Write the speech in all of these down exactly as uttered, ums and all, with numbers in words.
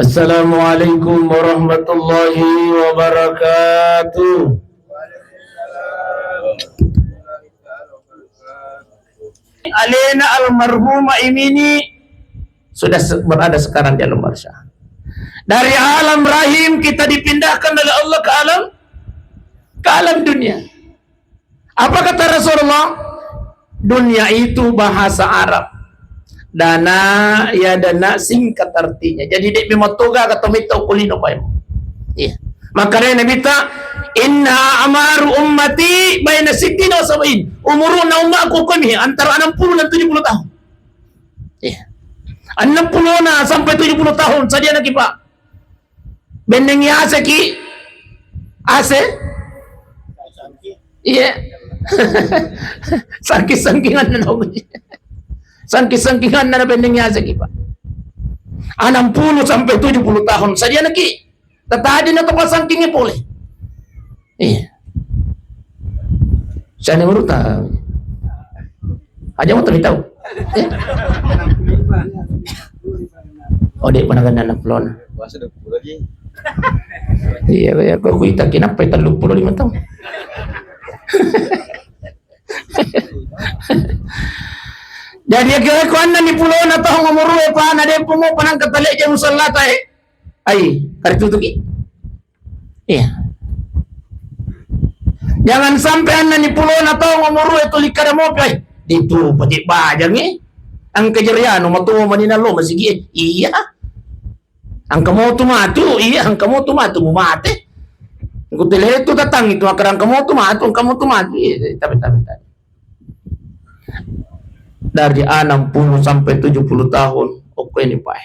Assalamualaikum warahmatullahi wabarakatuh. Alena almarhumah Imini sudah se-, berada sekarang di alam barzah. Dari alam rahim kita dipindahkan oleh Allah ke alam, ke alam dunia. Apa kata Rasulullah? Dunia itu bahasa Arab. Dana, ya dana, singkat artinya. Jadi, dek memang toga kata mita ukulino paimo. Iya. Makanya Nabi ta, "Inna amaru ummati baina sittina wa sab'in." Umuruna ummaku kami antara enam puluh dan tujuh puluh tahun. Iya. Enam puluh na sampai tujuh puluh tahun saja nak, Pak. Bennengngi A C ki? A C? Iya. Sangking-sangkinganna na uji. Sangking-sangkinganna na bennengngi A C ki, Pak. Enam puluh sampai tujuh puluh tahun saja nak. Tataji na to pasangkingi pole. Iya. Siani muruta. Aja mau terlebih tahu. Eh? Oh, dek pernah kena enam puluh. Puasa dua puluh lagi. Iya, iya, kok kuita kenapa tellu puluh lima tahun? Jadi, ya, kira ku anna ni pulona tahun umur e, Pak, na dek pumu panang ketale jam salata, eh. Ai, kari tutuki. Iya. Jangan sampai anna ni pulona taung umurue tuli kada mopi, ai. Ditu pati bajangi. Angka jeriano matu mani nallo masigi, eh. Iya. Angka motu matu, iya, angka motu matu mu mate. Ku tele tu tatang itu, angka motu matu, angka motu matu. Iya, tapi, tapi, tapi. Dari enam puluh sampai tujuh puluh tahun, oke ini, Pak.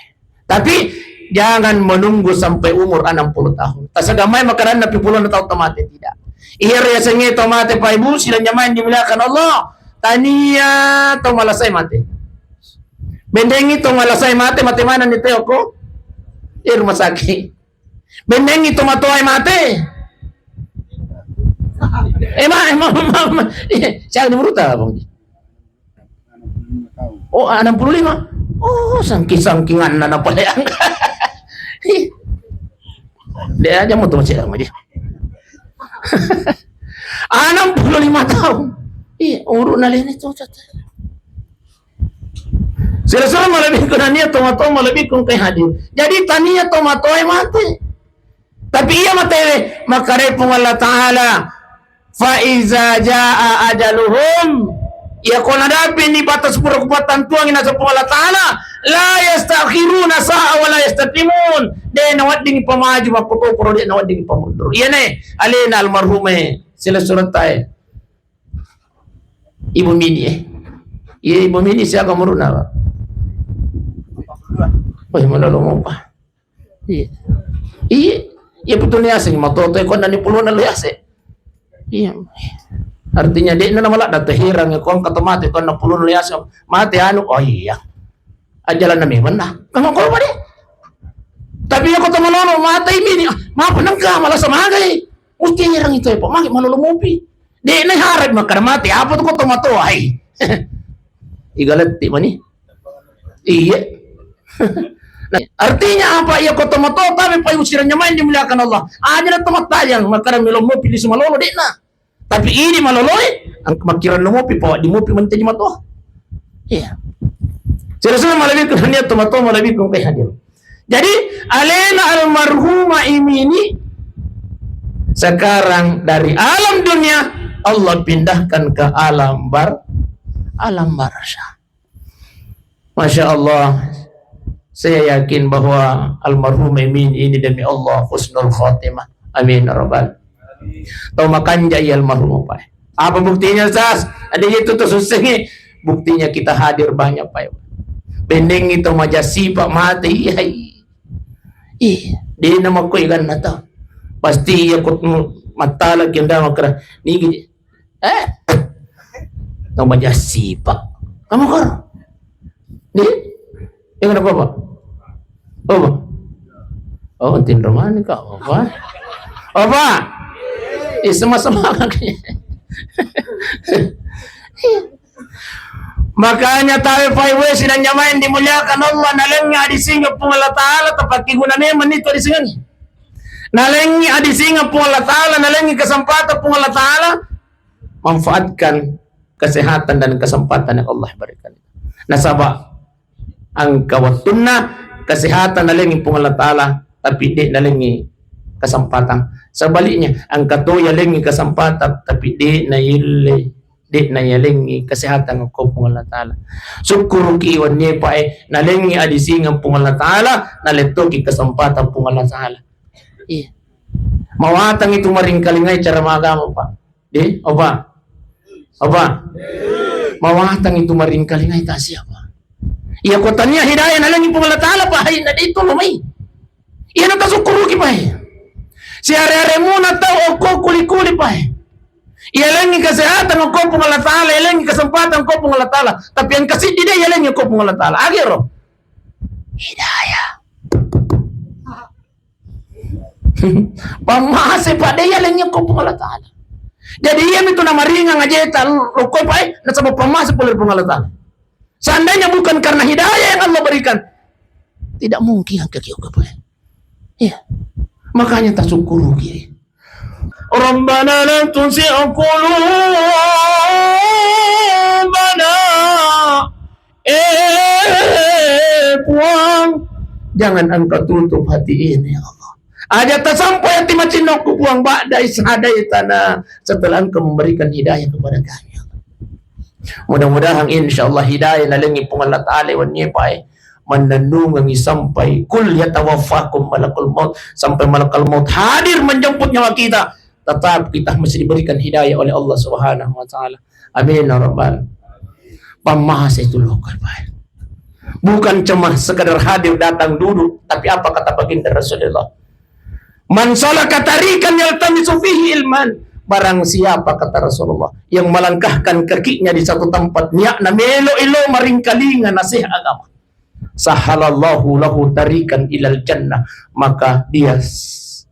Tapi jangan menunggu sampai umur enam puluh tahun. Tasaga mai makaranna pi pulona tau tomate, tidak. Iya, riasengnge tomate, Pak Ibu, sidang jamaah yang dimuliakan Allah. Tania tau malasai mate. Bendengi tau malasai mate, mate mana ni teo ko? Di rumah sakit. Bennengngi tomatoae mate. Eh, ma, eh, ma, ma, ma, eh, siapa ni muruta, Bang? Oh, enam puluh lima. Oh, sangking-sangkinganna na paleang. Dia aja mau tuh masih lama aja. Enam puluh lima tahun. Iya, urut nalene tuh, tata. Sila-sila malebbiku nania tomatoa malebbiku engkai hadir. Jadi tania tomatoae mate. Tapi iya mate, makkedai Puang Allah Ta'ala, "Fa iza jaa ajaluhum." Iya ko nadapi ni batas pura kupattantuangi naseng Puang Allah Ta'ala, "La yastakhiruna sa'a wa la yastaqdimun." De nawedding pamaju makkutoparo, de nawedding pamundur. Iya ne, alena almarhume, sila suratae. Ibu Mini, eh. Iya, Ibu Mini siaga umurna, Pak? Oh, iya, malolo mopa. Iya. Iya, iya, betul ni aseng, matoto, eh, konna ni pulona lo yase. Iya. Artinya, de na maladda tu herang, eh, kong kata mate, konna pulona lo yase. Mate anu, oh iya. Ajalanna memang nah. Kamu kau pada? Tapi aku teman lo, mate ini, ah, maaf nengka, malah sama aja. Musti nyerang itu, Pak. Magi malolo mopi. De na harap makkeda mate, apa tu ko tomatoa, hai? Igaletti mani. Iya. Nah, artinya apa? Iya ko tomatoa, tapi pai usirnya main dimuliakan Allah. Aja na tomatajang, makkeda melo mopi di sumalolo, de na. Tapi ini maloloi, ang-, makkira no mopi, pawa di mopi mencaji matoa. Iya. Sila-sila malebbiku nania tomatoa malebbiku engkai hadir. Jadi, alena almarhumah Imini sekarang dari alam dunia, Allah pindahkan ke alam bar-, alam barzah. Masya Allah, saya yakin bahwa almarhum Imini ini demi Allah husnul khotimah. Amin, ya Rabbal. Tau makanja iya almarhum, Pak. Apa buktinya, Sas? Ada itu tuh susahnya. Buktinya kita hadir banyak, Pak. Bennengngi tau majasipa mate, iya, iya. Ih, de na makkoi ganna tau. Pasti iya ko mattala kenda makkeda. Nigi. Eh? Tau majasipa. Kamu kor? Di? Yang ada apa? Apa? Oh, tinro mani kau, apa? Apa? Eh, sama-sama kaki. Makanya tawe faiwe sidang jamaah yang dimuliakan Allah, nalengngi adisingeng Puang Allah Ta'ala, tapakki guna memang itu adisingeng. Nalengngi adisingeng Puang Allah Ta'ala, nalengngi kesempatan Puang Allah Ta'ala, manfaatkan kesehatan dan kesempatan yang Allah berikan. Nasaba engka wettunna kesehatan nalengngi Puang Allah Ta'ala, tapi de' nalengngi kesempatan. Sebaliknya, engka to yalengngi kesempatan, tapi de' naille, de' nayalengngi kesehatan ko Puang Allah Ta'ala. Sukkuruki wennie, Pak, eh, nalengngi adisingeng Puang Allah Ta'ala, nalettoki kesempatan Puang Allah Ta'ala. Iya. Mawatang itu maringkalingai cara magama, Pak. De', oba. Oba. Mawatang itu maringkalingai tasya, Pak. Iya, ko tania hidayah nalengngi Puang Allah Ta'ala, Pak, hai, na de' itu lo mai. Iya, na tasukkuruki, Pak. Siare-aremuna tau okko kuli-kuli, Pak. Iya, lengngi kesehatan okko Puang Allah Ta'ala, iya, lengngi kesempatan okko Puang Allah Ta'ala. Tapi engka siddi de' yalengngi okko Puang Allah Ta'ala. Agero. Hidayah. Pammase, Pak, de' yalengngi okko Puang Allah Ta'ala. Jadi, iya mitu namaringang ajeta lokko, Pak, eh, nasaba pammase pole Puang Allah Ta'ala. Seandainya bukan karena hidayah yang Allah berikan, tidak mungkin engka ki okko, Pak. Iya. Makanya tasukkuruki. Rabbana la tuzigh qulubana. Eh, Puang, jangan Engkau tutup hati ini, ya Allah. Aja tasampai hati macinnokku, Puang, ba'da iz hadaitana, setelah Engkau memberikan hidayah kepada kami, ya Allah. Mudah-mudahan, insya Allah, hidayah nalengngi Puang Allah Ta'ala wennie, Pak, eh, mannennungengngi sampai kul yatawaffakum malakul maut, sampai malakal maut hadir menjemput nyawa kita, tetap kita masih diberikan hidayah oleh Allah Subhanahu wa Ta'ala. Amin ya rabbal. Pammase itu lokko, Pak. Bukan cuma sekedar hadir datang duduk, tapi apa kata baginda Rasulullah? Man salaka tariqan yaltamisu fihi ilman. Barang siapa, kata Rasulullah, yang melangkahkan kakinya di satu tempat, niatna melo ilo maringkalinga nasihat agama, sahhalallahu lahu tariqan ilal jannah, maka dia s-,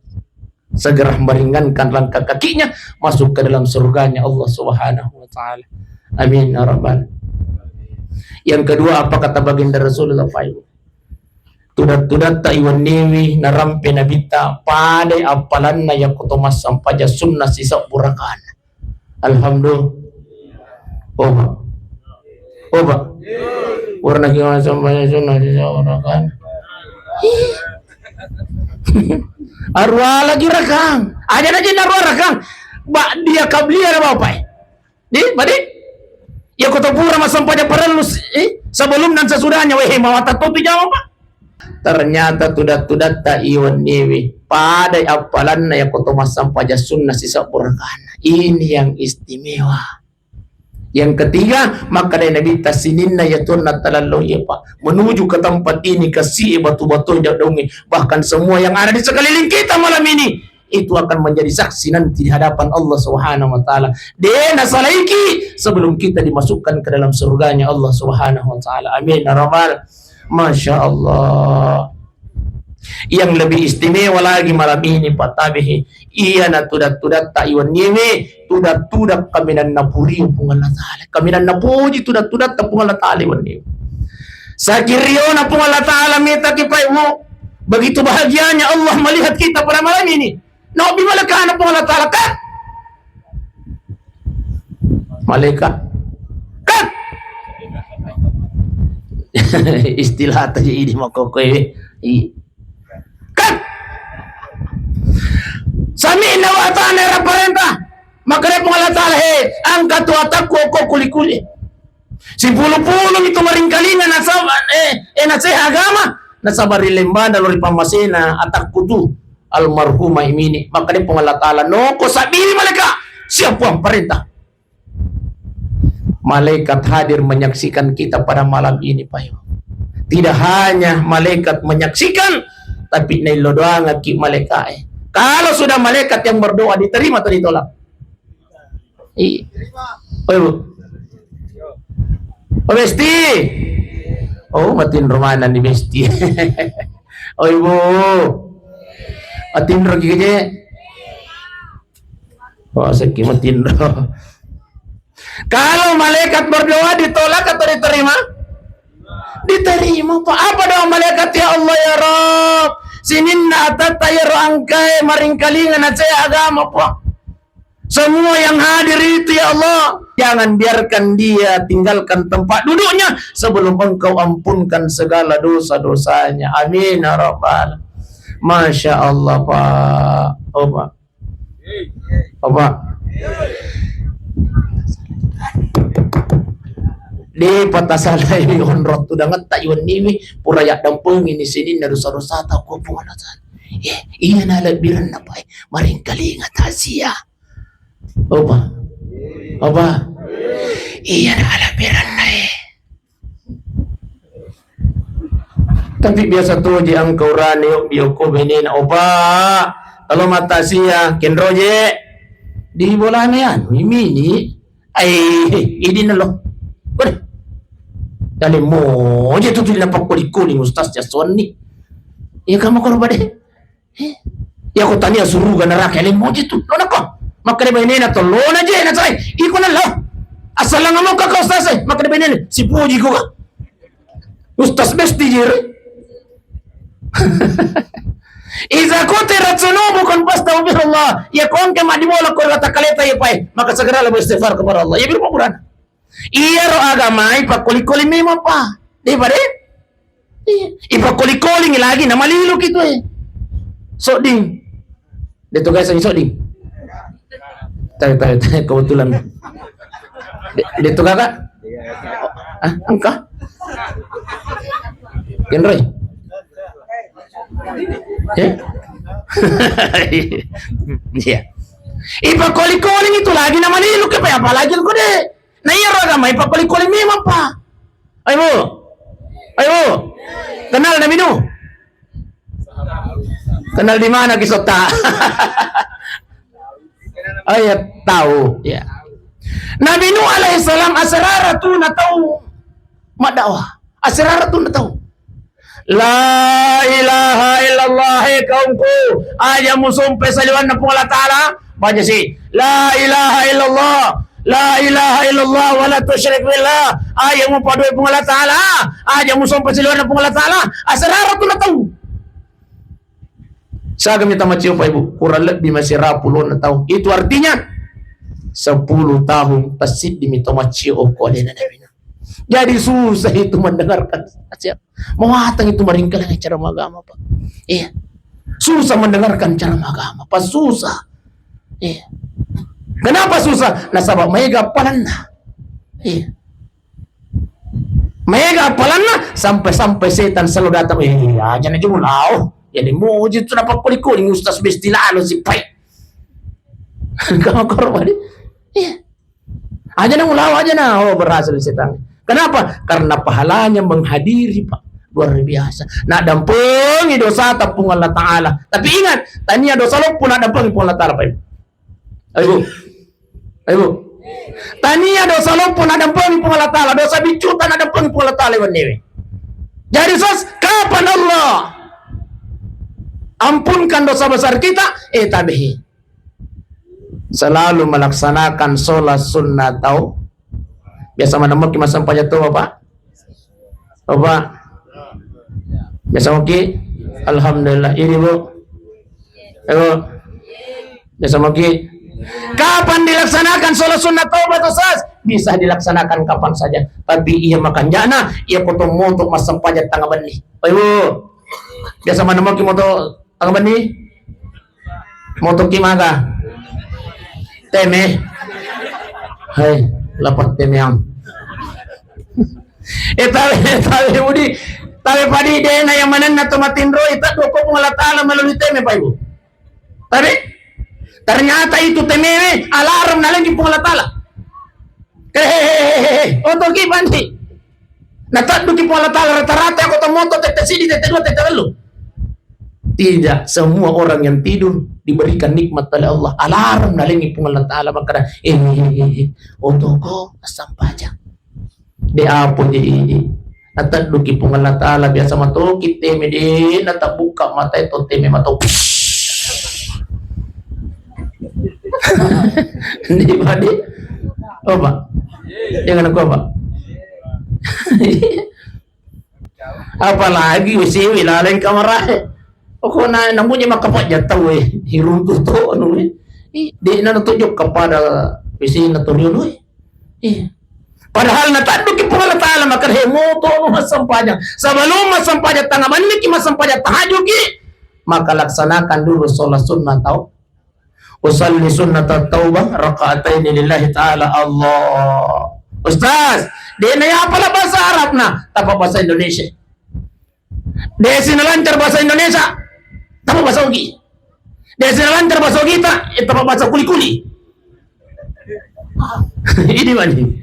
segera meringankan langkah kakinya masuk ke dalam surganya Allah Subhanahu wa Ta'ala. Amin ya rabbal. Yang kedua, apa kata baginda Rasulullah, Pak Ibu? Tudat-tudatta iwenniwi narampe nabitta padai appalanna yakko to massampajang sunna sisebbu rakana. Alhamdulillah. Oh, Pak. Oh, Pak. Warna ki massampajang sunna sisebbu rakana. Arua lagi rakang. Aja na jin arua rakang. Ba dia kabliya na bapak. Di, badi. Ya, ko to pura massampajang parellu si-, eh, sebelum dan sesudahnya, weh, mawatang to tu jama, Pak. Ternyata tudat-tudatta iwenniwi padai appalanna ya ko to massampajang sunna sisebbu rakana. Ini yang istimewa. Yang ketiga, makkadai Nabitta sininna ya tuanna talallo iya, Pak, menuju ke tempat ini, kasi batu-batu daungi, bahkan semua yang ada di sekeliling kita malam ini itu akan menjadi saksi nanti di hadapan Allah Subhanahu wa Ta'ala. De nasalaiki sebelum kita dimasukkan ke dalam surganya Allah Subhanahu wa Ta'ala. Amin ya rabbal. Masya Allah. Yang lebih istimewa lagi malam ini, Pak, tabihi, iyana tudat-tudatta iwenniwi, tudat-tudat kaminang napuriu Puang Allah Ta'ala. Kaminang napuji tudat-tudatta Puang Allah Ta'ala iwenniwi. Sakiriona Puang Allah Ta'ala mitaki, Pak, Ibu. Begitu bahagianya Allah melihat kita pada malam ini. Naobbi malaikana Puang Allah Ta'ala, kat! Malaikat, kat! Istilah aja ini makkokkoe. I-, kat! Sami'na wa ata'na, era parenta. Makkeda Puang Allah Ta'ala, he, angka tu atakku okko kuli-kuli. Sipulu-pulu mitu maringkalinga nasaba, eh, eh, naseha agama, nasaba ri lembana lo ri pammasena atakku tu, almarhumah imini. Makkeda Puang Allah Ta'ala, noko sabbiri malaikat, siap Puang, parenta. Malaikat hadir menyaksikan kita pada malam ini, Pak. Tidak hanya malaikat menyaksikan, tapi naillo doangaki malaikat. Kalau sudah malaikat yang berdoa diterima atau ditolak? Iya. Oi, Bu. Oh, Besti. Oh, matinro manenni Besti. Oi, Bu. Matinro ki je. Oh, sekki matinro. Kalau malaikat berdoa ditolak atau diterima? Diterima, Pak. Apa doa malaikat? "Ya Allah, ya Rabb, sininna atatta iyaro engkae maringkalinga nacea agama, Pak. Semua yang hadir itu, ya Allah, jangan biarkan dia tinggalkan tempat duduknya sebelum Engkau ampunkan segala dosa-dosanya. Amin, ya Rabbal." Masya Allah, Pak. Oh, Pak. Apa? De' patasalai onrong tudangetta iwenniwi, pura yaddampengi ni sininna dosa-dosata ko Puang Allah Ta'ala. Eh, iya nalebbirenna, Pak, eh, maringkalinga tasia. Apa? Apa? Iya nalebbirenna, eh. Tapi biasa toji engka urane yobbi okko benena, "Opa, talo mattasia, kenro je." Di bolana anu, imini. Ai, idi nalo. Waduh. Dale moje tu tuli napakkoli-koli ustaz jasonni. Iya kamu korba deh. Eh, iya ko tania suruga neraka, ele moji tu. Lona ko. Makkeda bainena to, "Lona je, na sai. Iko na lo. Assalanga mo ka ustaz, eh." Makkeda bainena, "Sipuji ko ka. Ustaz besti je re." Iza kutirat zunubukum fastaghfirullah. Ya ko engka maddibola ko rata kaleta ya pai, maka segeralah beristighfar kepada Allah. Ya biru kuburan. Iyaro agamai pakkoli-koli memang, Pak. Deh, Pak, deh? Iya. Ipakkoli-kolingi lagi, namaliluki tu, eh. Sodding. Deh tu, guys, sodding. Tahu, tahu, tahu, kebetulan. De-, deh tu, Kakak? Ah, engka? Kenroi? Eh? Iya. Ipakkoli-kolingi tu lagi, namaliluki, apa, apalagi ko deh. Na iyaro agamai pakkoli-koli memang, Pak. Ayo, Bu. Ayo, Bu. Kenal Nabi Nuh? Kenal di mana, kisota? Oh ya, tahu. Ya. Nabi Nuh alaihissalam asrara tu na tau maddakwah. Asrara tu na tau. La ilaha illallah, he kaumku, aja musompe saliwanna Puang Allah Ta'ala, baca si, la ilaha illallah, la ilaha illallah, wa la tusyrik billah, aja mupadue Puang Allah Ta'ala, aja musompe saliwanna Puang Allah Ta'ala, asrara tu na tau. Siaga mita macio, Pak Ibu, kurang lebih masih rapulo na tau. Itu artinya, sepuluh tahun tasiddi mita macio, okko alena Nabi Nuh. Jadi susah itu mendengarkan nasihat. Mawatang itu maringkalinga cara magama, Pak. Iya. Susah mendengarkan cara magama, Pak. Susah. Iya. Kenapa susah? Nasaba maega appalanna. Iya. Maega appalanna sampai-sampai setan selalu datang. Eh, aja na jumulao. Jadi moji tu dapat kuli-kuli ustaz besti lalo si pai. Kamu korban. Iya. Aja na mulawa aja na, oh, berhasil setan. Kenapa? Karena pahalanya menghadiri, Pak. Luar biasa. Na dampengi dosa ta Puang Allah Ta'ala. Tapi ingat, tania dosa loppo na dampengi Puang Allah Ta'ala, Pak Ibu. Ayo, Bu. Ayo, Bu. Tania dosa loppo na dampengi Puang Allah Ta'ala. Dosa biccuta na dampengi Puang Allah Ta'ala, iwan dewe. Jadi, sos, kapan Allah ampunkan dosa besar kita? Eh, tabehi. Selalu melaksanakan sholat sunnah tau. Biasa mana mungkin masang pajak tua, Pak? Apa? Biasa mungkin? Alhamdulillah. Ini, Bu. Ayo. Biasa mungkin? Kapan dilaksanakan sholat sunnah taubat, Ustaz? Bisa dilaksanakan kapan saja. Tapi iya makanjana, iya potong moto masang pajak tangga benni. Ayo, Bu. Biasa mana mungkin moto Aga benni? Motoki maga? Teme. Hai, lapar teme am. Eh, tabe, tabe, Budi. Tabe padi dena yang manenna to matinro, ita doko Puang Allah Ta'ala melalui teme, Pak Ibu. Tabe? Ternyata itu teme alarm nalengi Puang Allah Ta'ala. Hehehe, otoki bandi. Natadduki Puang Allah Ta'ala rata-rata ko to moto tette sidi, tette dua, tette tellu. Tidak semua orang yang tidur diberikan nikmat oleh Allah. Alarm nalengi Puang Allah Ta'ala makkada, eh, eh, eh, eh, otoko assampajang. De apo je idi. Natadduki Puang Allah Ta'ala biasa matoki teme de, natabukka mata itu teme mato. Di badi. Oh, Pak. Jangan aku apa? Apalagi W C W laleng kamarae. Pokokna namuji makkapajja tau e, iruntu to anu e. Ih, de' nana to jokka pada W C na to riolo e. Ih. Padahal natadduki Puang Allah Taala makkeda, "He moto nu massempajang. Sebelum massempajang tengah benniki, massempajang tahajudki, maka laksanakan dulu sholat sunnah tau." Usalli sunnatat taubah raka'ataini lillahi ta'ala. Allah. Ustaz, de' na ya apala bahasa Arab na, tapa bahasa Indonesia. De' sina lancar bahasa Indonesia, tapa bahasa Ugi. De' sina lancar bahasa Ugi ta, eh, tapa bahasa kuli-kuli. Ini mani.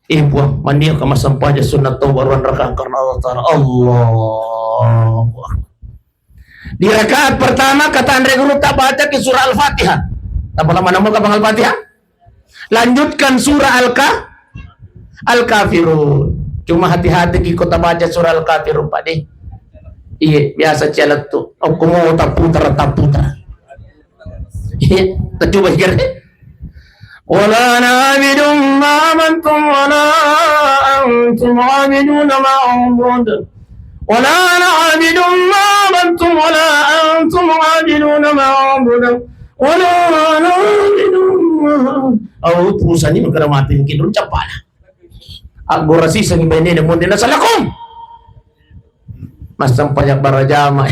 Eh, Puang, mani ka massempajang sunnah taubah ruang rakaat karena Allah Ta'ala. Allahu Akbar. Di rakaat pertama, kata Andre Guru, tak baca ke surah Al-Fatihah. Tak pernah mana mau kapang Al-Fatihah? Lanjutkan surah Al-Ka-, Al-Kafirun. Cuma hati-hati ki kota baca surah Al-Kafirun, Pak, deh. Iya, biasa celet tuh. Aku mau tak putar, tak putar. Iya, tak coba kira. ولا أنا عابد ما عبدتم ولا أنتم عابدون ما أعبد. ولا أنا عابد ما عبدتم ولا أنتم عابدون ما أعبد. ولا أنا عابد ما. Au, pulsani makkeda mati mungkin dulu cappana. Aggora siseng bainena monri nasalakum. Massempajang barajama.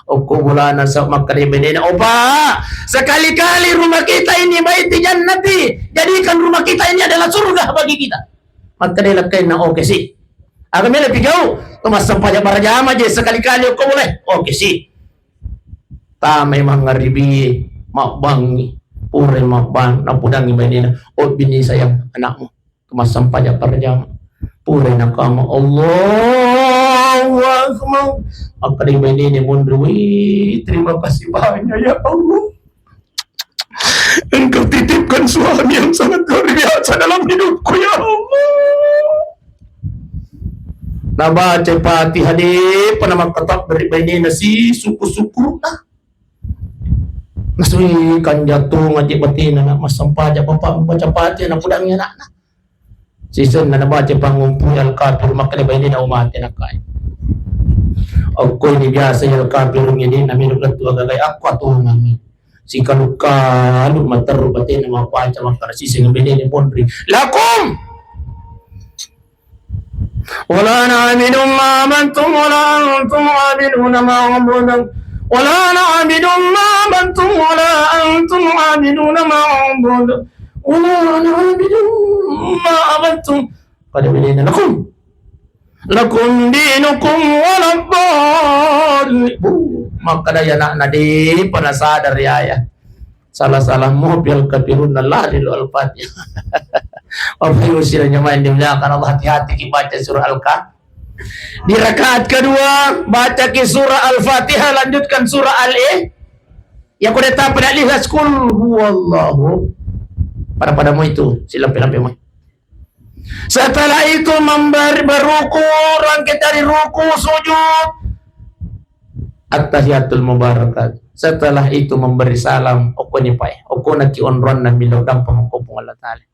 Okko bolana sa makkeda bainena, "Opa, sekali-kali rumah kita ini baiti jannati, jadikan rumah kita ini adalah surga bagi kita." Makkeda lakkainna, "Oke si." Aga mela pigau, to massempajang barajama je sekali-kali okko boleh. Oke si. Tamai mangaribi, mabbangi, purai mabbang, napudangi bainena, "Oh bini sayang, anakmu." Massempajang parjama. Purai nakama, Allahu Akbar. Makkeda bainena monri, "Wih, terima kasih banyak ya Allah. Engkau titipkan suami yang sangat luar biasa dalam hidupku ya Allah." Nabaca Fatihah, de'pa namakkatakbir bainena si syukur-syukur. Nasui kanjatong aje batena na massempajang bapak membaca Fatihah napudangi anakna. Sisenna nabaca pangumpui Al-Kafir, makkeda bainena, "Umate nakkai." Okko ini biasa Al-Kafir ini na melo lettu agagai akko atongangi. Sikalu-kalu materru batena mabaca makkeda siseng bainena monri. Lakum. ولا أنا عابد ما عبدتم ولا أنتم عابدون ما أعبد. ولا أنا عابد ما عبدتم ولا أنتم عابدون ما أعبد. ولا أنا عابد ما عبدتم. Pada bedana lakum. Lakum dinukum waladdallin. Bu, makkeda ya anakna de'pa nasadar ya, ya. Salah-salah mopi Al-Kafirun, lari lo Al-Fatihah. Bapak Ibu sidang jamaah yang dimuliakan Allah, hati-hati ki baca surah Al-Ka-, di rakaat kedua, baca ki surah Al-Fatihah, lanjutkan surah Al-, eh, ya kode tak pada lihat kul huwallahu. Pada-pada mau itu, silampe-lampe mau. Setelah itu memberi beruku, rangke dari ruku, sujud. At-tahiyatul mubarakat. Setelah itu memberi salam, okko ni pae. Okko naki onronna milo dampeng okko Puang Allah Ta'ala.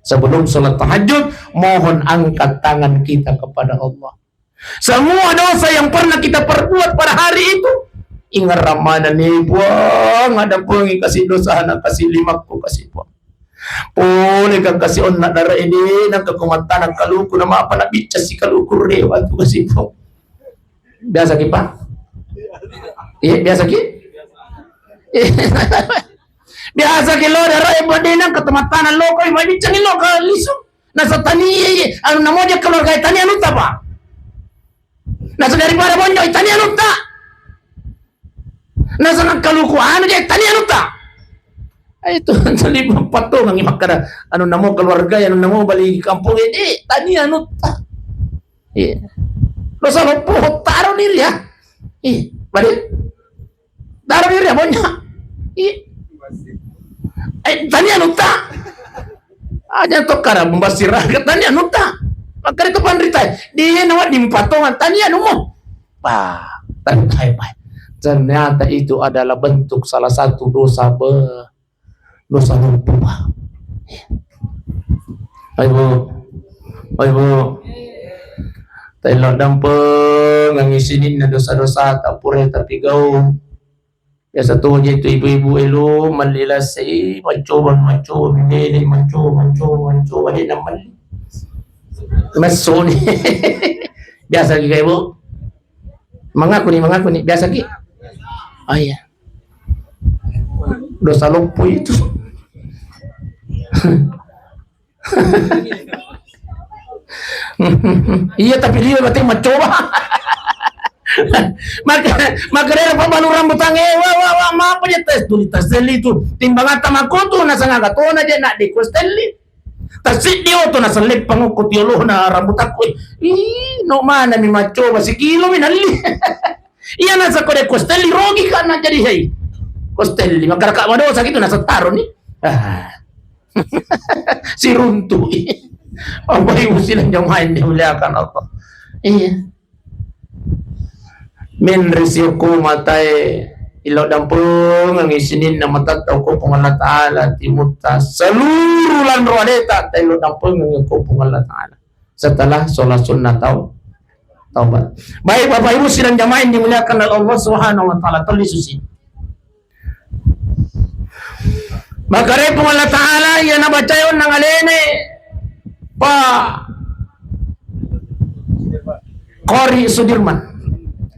Sebelum sholat tahajud, mohon angkat tangan kita kepada Allah. Semua dosa yang pernah kita perbuat pada hari itu, ingat ramana ni Puang, ada pengi kasih dosa anak, kasih limakku, kasih Puang. Pole ka kasi onna dara ede, nangka ko mattana kaluku, na mapa na bicca si kaluku rewa tu kasi Puang. Biasa ki, Pak? Iya, biasa ki? Biasa ki lo dara e, bode nangka to mattana lo ko, mabicca ni lo ka lisu. Nasa tani, anu namoja keluarga tani anu tapa. Nasa daripada bonyo tani anu ta. Nasa nangkaluku anu je tani anu ta. Ai tu tali pattongangi makkada anu namo keluarga, anu namo bali kampung e, eh, tani anu ta. Iya. Lo saloppo taro ni ria. Ih, bali. Taro ni ria bonyo. Ih. Eh, tani anu ta. Aja tokkara membasira tani anu ta. Makkada tu panrita. Dia nawa di pattongan tani anu mo. Wah, tapi baik-baik. Ternyata itu adalah bentuk salah satu dosa be-, dosa lompo, Pak. Oi, Bu. Oi, Bu. Taello dampengengngi sininna dosa-dosata pura tapigau. Biasa to je tu ibu-ibu elo malli lasei, mancoba, mancoba, mendele, mancoba, mancoba, mancoba, de namalli. Messoni. Biasa ki, Bu? Mengaku ni, mengaku ni. Biasa ki? Oh iya. Dosa loppo itu. Iya, tapi dia berarti mencoba. Maka, maka dia apa balu rambutan, eh, wah, wah, wah, ma apa je tes tuli, tes teli tu. Timbang ata mako tu, nasanga gatona je nak di kos teli. Tasiddi oto naselleppang okko tiolo'na rambutakku. Ih, no manami maccoba sikilo mi nalli. Iya nasa kode kostelli rogi ka na jadi hei. Kostelli makaraka madosa gitu nasa taro ni. Ah. Siruntu. Apa ibu silang jamaah yang dimuliakan Allah. Iya. Menrisi okko matae ilo dampengengngi sininna matatta okko Puang Allah Ta'ala timutta seluruh lanro aleta ta ilo dampengengngi okko Puang Allah Ta'ala setelah sholat sunnah tau taubat. Baik Bapak Ibu sidang jamaah yang dimuliakan oleh Allah Subhanahu wa Ta'ala, tuli susi. Makare Puang Allah Ta'ala iya nabacai onnang alene Pa Qori Sudirman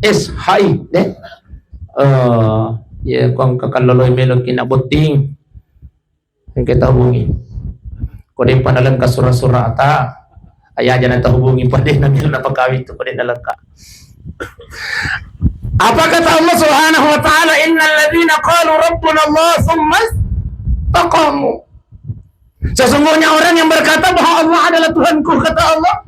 S H I deh. Eh, ya kong kakalloloi melo kina botting. Engke tahubungi. Kode panalengka sura-sura ata. Ayah jana tahubungi pada nabi na pakawi tu kode nalengka. Apa kata Allah Subhanahu wa Ta'ala, "Innal ladzina qalu rabbuna Allah tsumma istaqamu." Sesungguhnya orang yang berkata bahwa Allah adalah Tuhanku, kata Allah.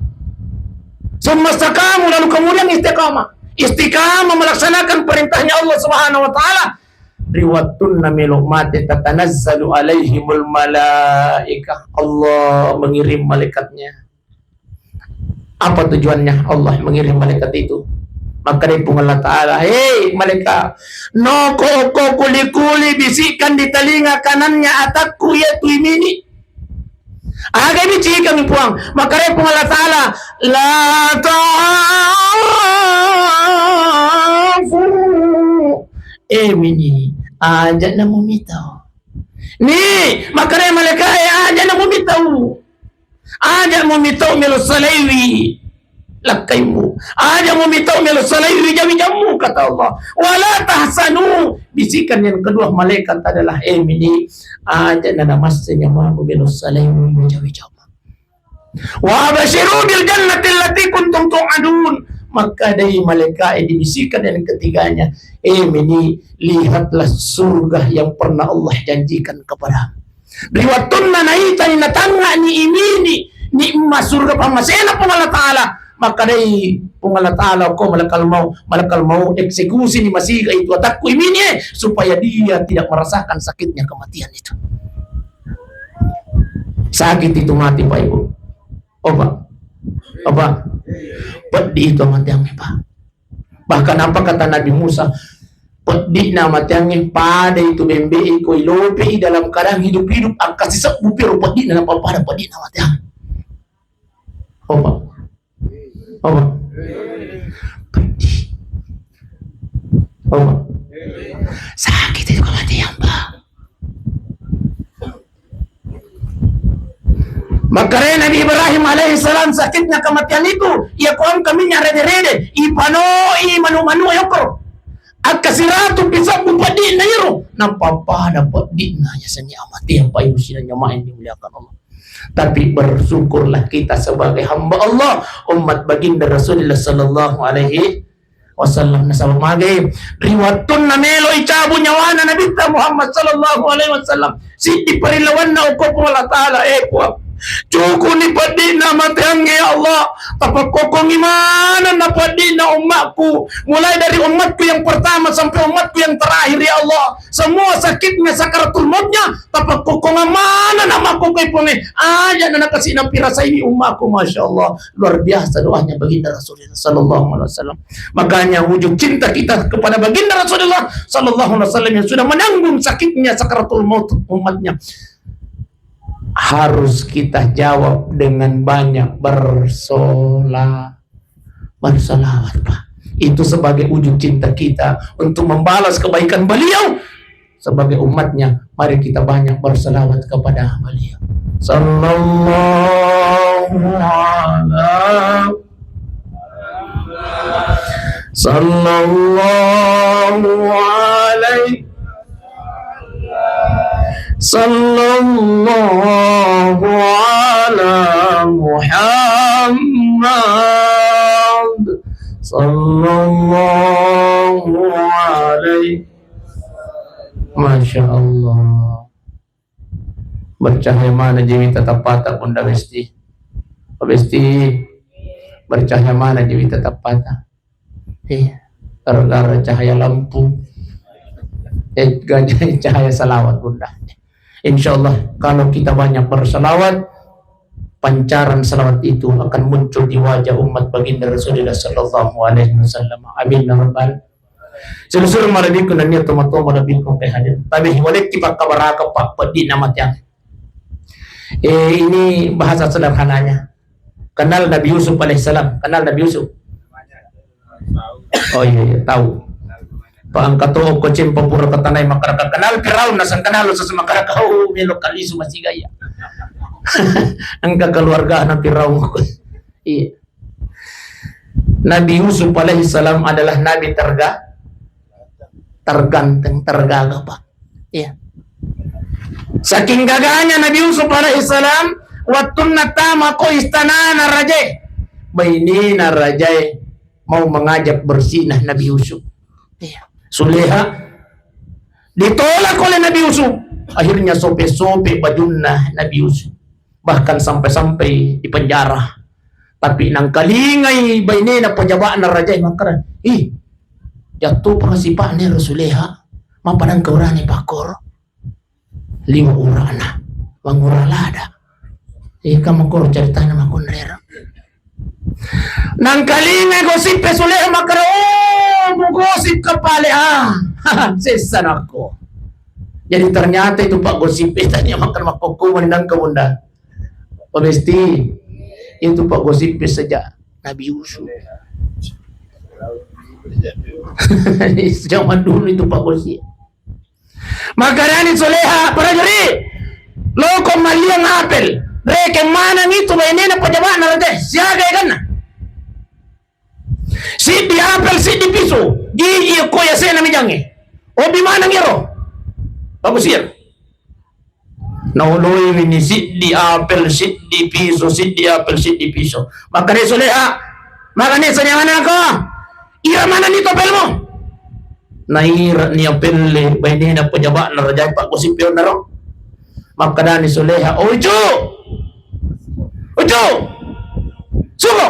"Tsumma istaqamu," lalu kemudian istiqamah. Istiqamah melaksanakan perintahnya Allah Subhanahu wa Ta'ala. Ri wettunna melo mate, tatanazzalu alaihimul malaikah. Allah mengirim malaikatnya. Apa tujuannya Allah mengirim malaikat itu? Maka dari Puang Allah Ta'ala, "Hei malaikat, noko ko kuli-kuli bisikan di telinga kanannya atakku, yaitu imini." Aga bicikang Puang, maka dari Puang Allah Ta'ala, "La ta'fu." Eh mini, aja namu mitau. Ni, maka dari malaikat, eh, aja namu mitau. Aja mumitau melo salaiwi lakkaimu. Aja mumitau melo salaiwi wija-wijammu, kata Allah. Wala tahsanu. Bisikan yang kedua malaikat adalah, eh mini, aja nana masse nyamamu melo salaiwi wija-wijammu. Wa abasyiru bil jannati allati kuntum tu'adun. Maka dari malaikat dibisikan yang ketiganya, eh mini, lihatlah surga yang pernah Allah janjikan kepadamu. Ri wettunna naitani natangngani imini nikmat surga pammasena Puang Allah Ta'ala, makkedai Puang Allah Ta'ala, "Ko malakal maut, malakal maut, eksekusi ni masiga itu atakku imini, eh, supaya dia tidak merasakan sakitnya kematian itu." Sakit itu mati, Pak Ibu. Oh, Pak. Oh, Pak. Peddi itu mati yang, Pak. Bahkan apa kata Nabi Musa? Peddi'na mateangnge pada itu bembe'e ko ilope'i dalam keadaan hidup-hidup, angka sisebbu piro peddi'na, napapada peddi'na mateangnge. Opa. Opa. Peddi. Opa. Sakit itu kematian, Pak. Makkedai Nabi Ibrahim alaihissalam, sakitnya kematian itu, iya ko engka minyak rede-rede, ipanoi manu-manu yokko. Akka siratu pisabbu peddi'na iro, napapada peddi'na, ya sami amati apa ibu sidang jamaah yang dimuliakan Allah. Tapi bersyukurlah kita sebagai hamba Allah, umat baginda Rasulullah sallallahu alaihi wasallam. Nasaba magai ri wettunna melo icabu nyawana Nabitta Muhammad sallallahu alaihi wasallam, siddi parilawanna okko Puang Allah Ta'ala, eh Puang, cukuni peddi'na mateangnge ya Allah, tapakkokkongi manenna peddi'na ummatku, mulai dari ummatku yang pertama sampai ummatku yang terakhir ya Allah, semua sakitnya sakaratul mautnya tapakkokkonga manenna makkokkoe Puangnge, aja na nakasi napirasaiwi ummatku. Masya Allah, luar biasa doanya baginda Rasulullah sallallahu alaihi wasallam. Makanya wujud cinta kita kepada baginda Rasulullah sallallahu alaihi wasallam yang sudah menanggung sakitnya sakaratul maut umatnya. harus kita jawab dengan banyak bersola-, bersolawat, Pak. Itu sebagai wujud cinta kita untuk membalas kebaikan beliau. Sebagai umatnya, mari kita banyak berselawat kepada beliau. Sallallahu ala, sallallahu alaihi, sallallahu ala Muhammad, sallallahu alaihi. Masya Allah. Bercahaya mana jiwita tappata, Bunda Besti? Pak Besti, bercahaya mana jiwita tappata? Iya. Gara-gara cahaya lampu. Eh, gajah cahaya salawat, Bunda. Insya Allah, kalau kita banyak bersalawat, pancaran salawat itu akan muncul di wajah umat baginda Rasulullah sallallahu alaihi wasallam. Amin ya rabbal. Silasureng malebbiku nennia tomatoa malebbiku engkae hadir. Tapi walekki pakkabaraka, Pak, peddi na matiang. Eh, ini bahasa sederhananya. Kenal Nabi Yusuf alaihissalam? Kenal Nabi Yusuf? Oh iya, iya, tahu. Pak, engka to ko cempa pura katanai makaraka. Kenal Firaun, nasang kenal sasa makaraka. Oh, melo kalisu masih gaya. Engka keluarga anak Firaun. Iya. Nabi Yusuf alaihissalam adalah nabi terga-, terganteng, tergagah, Pak. Iya. Saking gagahnya Nabi Yusuf alaihissalam, wattunna tama ko istanana rajae, bainena rajae mau mengajak berzina Nabi Yusuf. Iya. Suleha ditolak oleh Nabi Yusuf. Akhirnya sope-sope bajunna Nabi Yusuf. Bahkan sampai-sampai di penjara. Tapi nangkalingai bainena pejaba'na rajae makkeda, "Ih, jattu pa sipa'na ero Suleha, mappada engka urane pakkoro." Liwa urana, mangura lada. Ika makkoro caritana makkunrera. Nangkalingai gosippe Suleha makkeda, "Oh, mugosip ka pale, ah." Sessa nakko. Jadi ternyata itu Pak gosippe tania makkeda makkokko mani nangka Bunda. Pak Besti, itu Pak gosippe sejak Nabi Yusuf. Zaman dulu itu Pak gosip. Makkedani Suleha, "Prajurit, loko malliang apel. Rekeng maneng itu bainena pejaba'na rajae, siaga eganna. Siddi apel, siddi piso, gigi ko yasena mijangnge. Obi maneng ero." Bagus ya. Naoloi wini siddi apel, siddi piso, siddi apel, siddi piso. Makkeda Suleha, "Makane sanyangana ko, ira maneng itu apelmu?" Naira ni apelle bainena pejaba'na rajae Pak gosippe onnaro. Makkedani Suleha, "Ucu! Ucu! Suko!"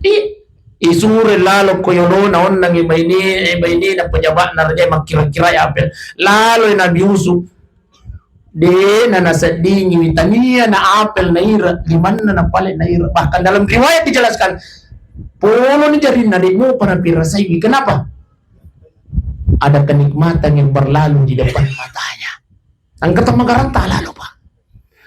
I, isure lalo ko yolona onnangi baine, bainena pejaba'na rajae makkira-kirai apel. Laloi Nabi Yusuf. De' na naseddingi tania na apel naira, limanna na pale naira. Bahkan dalam riwayat dijelaskan, poloni jarinna de' mopa napirasaiwi. Kenapa? Ada kenikmatan yang berlalu di depan matanya. Engka temmagaranta lalo, Pak.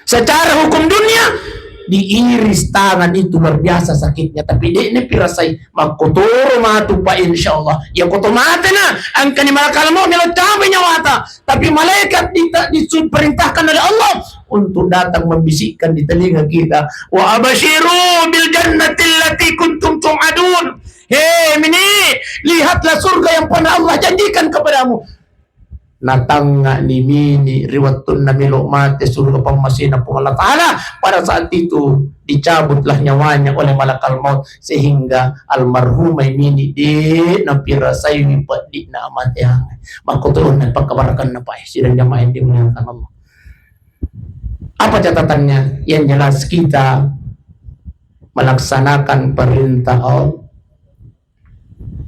Secara hukum dunia, diiris tangan itu luar biasa sakitnya, tapi de' napirasai. Makkotoro matu, Pak, insya Allah. Ya koto matena, engkani malakal maut melo cabe nyawata. Tapi malaikat dita-, diperintahkan oleh Allah untuk datang membisikkan di telinga kita, "Wa abasyiru bil jannati allati kuntum tu'adun." "Hei mini, lihatlah surga yang pernah Allah janjikan kepadamu." Natangnga ni mini ri wettunna melo mate surga pammasena Puang Allah Ta'ala. Pada saat itu dicabutlah nyawanya oleh malakal maut, sehingga almarhumah mini de' napirasaiwi peddi'na amateang. Makkotoro na pakkabarakanna, Pak, sidang jamaah yang dimuliakan Allah. Apa catatannya? Yang jelas kita melaksanakan perintah Allah,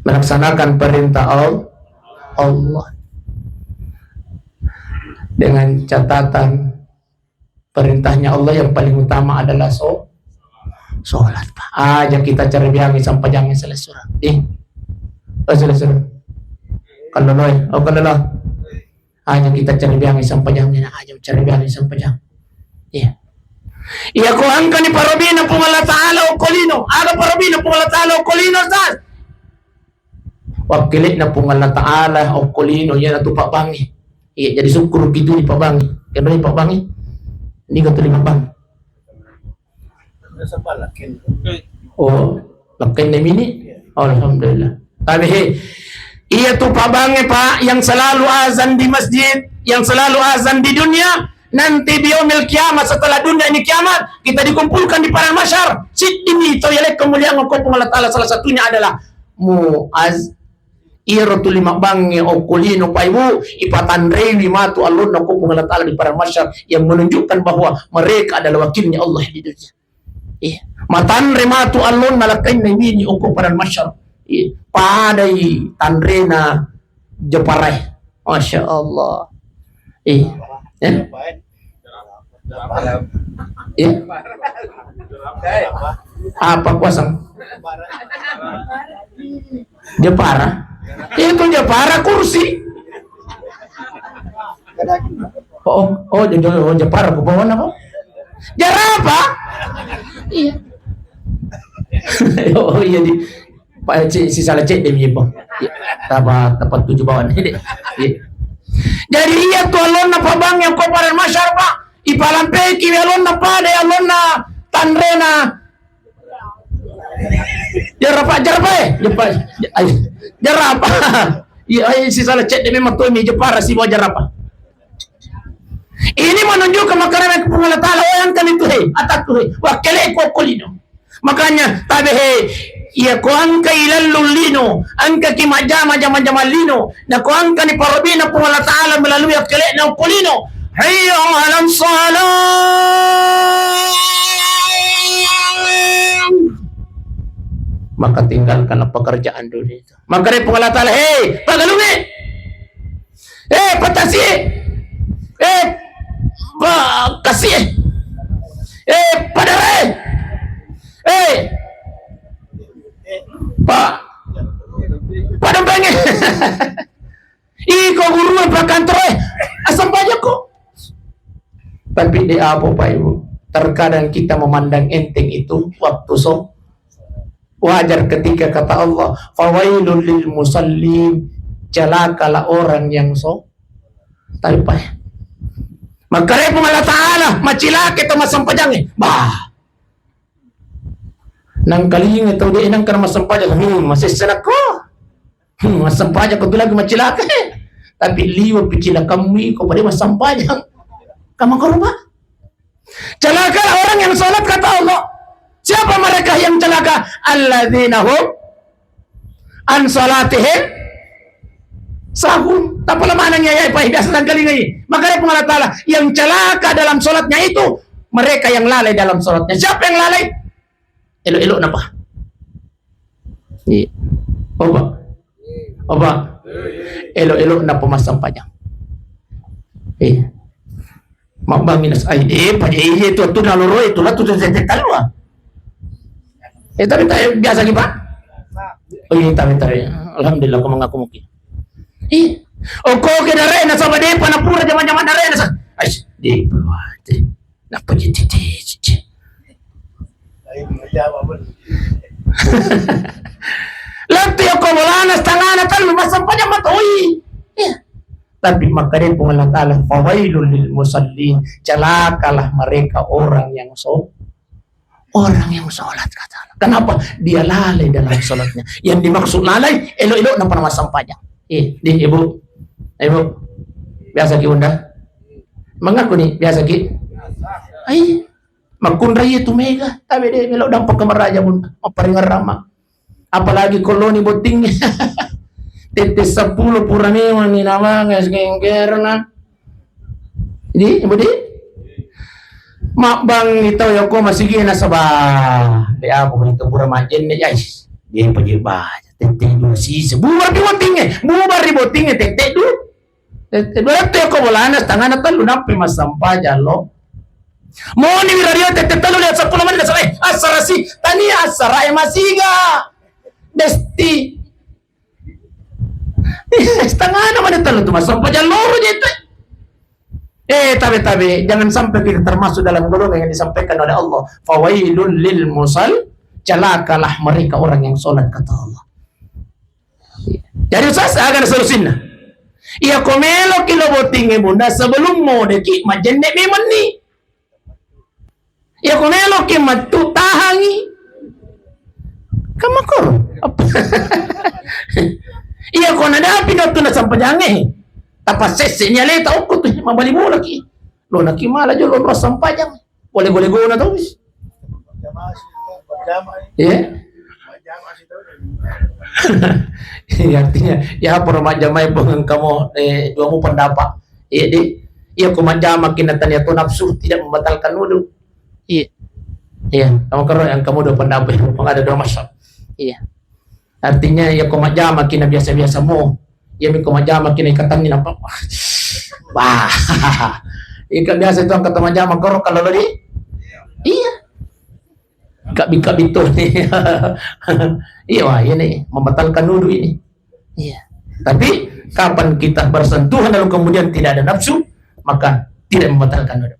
melaksanakan perintah Al-, Allah. Dengan catatan perintahnya Allah yang paling utama adalah so-, sholat, Pak. Aja kita cerbiangi sampajangnya selesura. Ih. Oh, selesura. Kalau loe, oh, kalau loe. Aja kita carebiangi sampajang, aja carebiangi sampajang. Iya. Iya, ko engkani parobina Puang Allah Ta'ala okko lino. Aga parobina Puang Allah Ta'ala okko lino, Ustaz? Wakkele'na Puang Allah Ta'ala okko lino, iyanatu pabbangnge. Iya, jadi sukkuruki tu dipabbangngi. Kenapa dipabbangngi? Niga tu dipabbangngi? Oh, lakkainna mini? Alhamdulillah. Tapi he, iya tu pabbangnge, Pak, yang selalu azan di masjid, yang selalu azan di dunia, nanti di yaumil kiamat, setelah dunia ini kiamat, kita dikumpulkan di padang mahsyar. Siddimi tau yalekko muliang ko Puang Allah Ta'ala, salah satunya adalah muaz Iyaro tuli mabbangnge okko lino, Pak Ibu, ipatanrewi matu allonna ko Puang Allah Ta'ala di padang mahsyar yang menunjukkan bahwa mereka adalah wakilnya Allah di dunia. Iya. Matanre matu allonna lakkainna mini okko padang mahsyar. Iya. Padai tanrena jeparae. Masya Allah. Iya. Eh? Iya. Apa kuasang? Jepara. Itu jepara kursi. Oh, oh, oh, jepara ku bawa apa? Jerapa? Iya. Oh iya di Pak, si, si salah cek deh, Pak. Iya. Tapa, tapa tujuh bawah nih, deh. Iya. Jadi iya tu allonna pabbangnge ko padang mahsyar, Pak. Ipalampeki allonna pada allonna tanrena. Jerapa, jerapa, eh? Jerapa. Ayo. Jerapa. Iya, ayo, si salah cek deh memang tu mi jepara si bawa jerapa. Ini menunjukkan makarame Puang Allah Ta'ala, oh, yang kami tu, hei, atak tu, hei, wakkele ko okko lino. Makanya, tabe, hei, iya ko engka ilallu lino, engka ki majama, jama-jama lino, na ko engka ni parobina Puang Allah Ta'ala melalui wakkele na okko lino. Hayya 'alas shalah. Maka tinggalkanlah pekerjaan dulu itu. Maka dari Puang Allah Ta'ala, hei, pagalunge. Eh, patasi. Eh, pa-, kasi. Eh, padare. Eh, pa-, padampange. Iko guru pakantoro, eh, asam bajakku. Tapi di apa, Pak Ibu? Terkadang kita memandang enteng itu waktu so-, Wajar ketika kata Allah, "Fawailul lil musallin," celakalah orang yang so-, tapi, Pak, ya. Makkeda Puang Allah Ta'ala, macilaka to massempajangnge. Bah. Nangkalinga tau de' nangka massempajangnge, hmm, masessa nakko. Hmm, massempajakko tu lagi macilaka. Tapi liwa picilakammu ko pada massempajang. Kamu korban. Celakalah orang yang sholat, kata Allah. Siapa mereka yang celaka? Alladzina hum an sholatihim sahun. Tapala maneng ya, ya, Pak, biasa tangkalingai. Maka ada Puang Allah Ta'ala, yang celaka dalam sholatnya itu mereka yang lalai dalam sholatnya. Siapa yang lalai? Elo-elo napa? Iya. Apa? Apa? Elo-elo napa massempajang? Iya. Mabbangi nas-, ai, eh, pada iya itu, tu naloroi tu, latu tette tallu, ah. Eh, tapi tak biasa ki, Pak? Oh iya, tapi, tapi. Alhamdulillah, ko mangaku muki. Iya. Oh, ko ke dare na saba de' pa na pura jama-jama dare na sa-, ais, de' pa wate. Napa jadi tette? Latti okko bolana setengahna tellu, massempajang matoi. Iya. Tapi makkeda Puang Allah Ta'ala, "Fawailul lil musallin," celakalah mereka orang yang so-, orang yang sholat, kata Allah. Kenapa? Dia lalai dalam sholatnya. Yang dimaksud lalai, elo-elo napa massempajang. Eh, di, Ibu. Ibu. Biasa ki unda? Mengaku nih, biasa ki? Ai. Makkunrai itu mega, tapi de' melo dampak ke meraja pun, maparingerrama. Apalagi koloni botting. Tette seppulo pura mewangi namanya skincare na. Jadi, Ibu di? Mabbang itu ya ko masigi nasaba. De' apa itu pura majenne, guys. Dia paje baja. Tette dua sisi. Bubar di bottingnge. Bubar di bottingnge, tette dua. Tette dua tette ko bolana, setengahna tellu, nappi massempajang lo. Moni wirario tette tellu lihat seppulo menit, eh, assara si, tania assara e masiga. Desti. Setengahna mana tellu tu, Mas. Sampai jalur je itu. Eh, tabe-tabe, jangan sampai kita termasuk dalam golongan yang disampaikan oleh Allah. Fawailul lil musal, celakalah mereka orang yang sholat, kata Allah. Jadi, Ustaz, aga solusinna? Iya, ko meloki lo bottingnge, Bunda, sebelum modeki, majjenne memenni. Iya, ko meloki mattu, tahangi. Kan makkoro. Iya, ko nadapi waktu na sampajangnge. Tapassesseni aleta okko tu, mabali bolaki. Lo naki mala jolo ro sampajang. Boleh-boleh gona tau, wis. Iya. Iya, artinya, ya, pura majjamai pengeng kamu, eh, duamu pendapat. Iya, di. Iya, ko majjamaki na tania tu nafsu tidak membatalkan wudhu. Iya. Iya, kamu karo yang kamu dua pendapat, yang ada dua mazhab. Iya. Artinya, iya, ko majjamaki na biasa-biasa mu. Iya, mi ko majjamaki na ikatanni nampak. Wah. Wah. Ika biasa itu angkat majjama koro kalau lagi. Iya. Kabi-kabi tuh. Iya, wah, ini membatalkan wudhu ini. Iya. Tapi kapan kita bersentuhan lalu kemudian tidak ada nafsu, maka tidak membatalkan wudhu.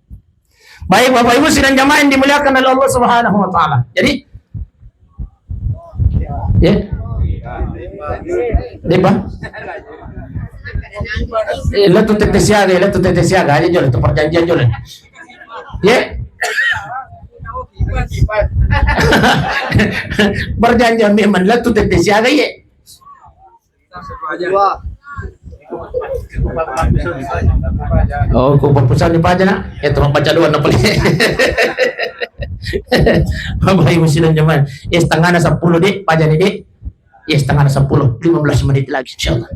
Baik, Bapak Ibu sidang jamaah yang dimuliakan oleh Allah Subhanahu wa Ta'ala. Jadi, ya, Depa, eh, lettu tette siaga, lettu tette siaga aja jolo, itu perjanjian jolo. Ya, perjanjian memang lettu tette siaga, ya. Oh, ko papusani paja na. Ya, teman baca doa na pale. Bapak Ibu sidang jamaah. Ya, setengahna sepuluh, Dek. Paja nih, Dek. Ya, setengahna sepuluh. Lima belas menit lagi, insyaallah.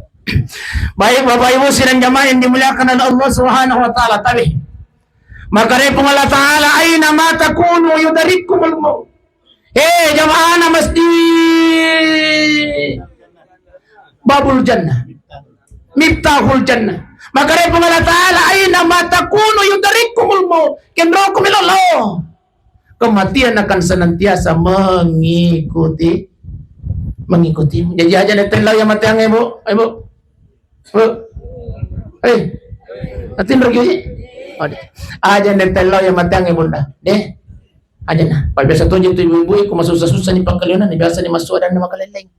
Baik, Bapak Ibu sidang jamaah yang dimuliakan oleh Allah Subhanahu wa Ta'ala. Tabe. Makkeda Puang Allah Ta'ala, "Aina ma takunu yudrikkumul maut." Hei, jamaahna masjid Babul Jannah, Miftahul Jannah. Makkeda Puang Allah Ta'ala, "Aina ma takunu yudrikkumul maut." Kenroko melo lao. Kematian akan senantiasa mengikuti, mengikuti. Jadi aja netellau ya mateang, Ibu. Ibu. Eh, atinro ki? Aja netellau ya mateang, Bunda. Deh. Aja na. Pada biasa tu ibu-ibu ku masusah-susah ni pakkaliona ni, biasa ni masuk dan makaleleng.